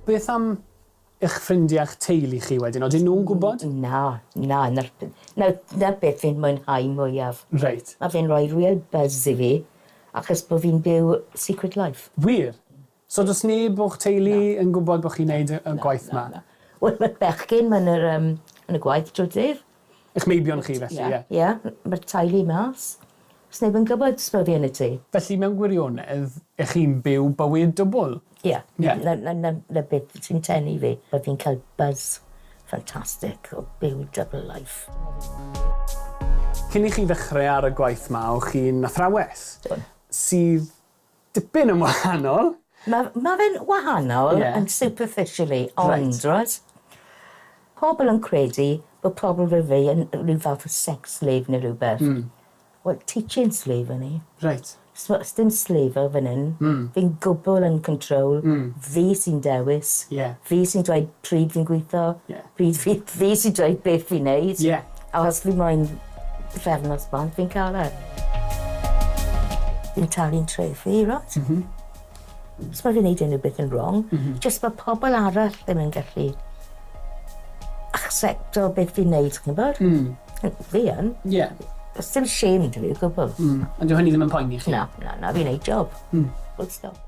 Beth am eich ffrindiau a'ch teulu chi wedyn? Odyn nhw'n gwybod? Na, na, 'na'r 'na 'na beth fi'n mwynhau mwyaf. Reit. Ma' fe'n rhoi real buzz i fi, achos bo' fi'n byw secret life. Wir? So does neb o'ch teulu yn gwybod bod chi'n neud y y gwaith 'ma? Na, na. Wel ma'r bechgyn ma'n yr yym yn y gwaith trwy'r dydd. Eich meibion chi felly, ie? Ie, ma'r teulu mas. Sneb yn gwybod bo' fi yn y tŷ. Felly mewn gwirionedd, 'ych chi'n byw bywyd dwbl? Ie. Ie. 'Na 'na 'na 'na beth sy'n tenu fi, bo' fi'n cael buzz ffantastic o byw double life. Cyn i chi ddechrau ar y gwaith 'ma, o'ch chi'n athrawes? O'n. Sydd dipyn yn wahanol. Ma' ma' fe'n wahanol... Ie. ...yn superficially ond... Reit. ...reit pobl yn credu bod pobl fel fi yn ryw fath o sex slave neu rywbeth. Wel teaching slave o'n i. Reit. So sdim slave o fan 'yn. Fi'n gwbwl yn control. Fi sy'n dewis. Ie. Fi sy'n dweud pryd fi'n gwitho. Ie. Pryd fi fi sy'n dweud beth fi'n neud. Ie. A os fi moyn pythefnos bant fi'n ca'l e. Fi'n talu'n trethi rot? M-hm. Os ma' fi'n neud unryw beth yn rong. Jyst ma' pobol arall ddim yn gallu accepto beth fi'n neud chi'n gwbod? Fi yn. Ie. Do's dim shame 'da fi o gwbwl. Ond dyw hynny ddim yn poeni chi? Na, na, na, fi'n neud job. Full stop.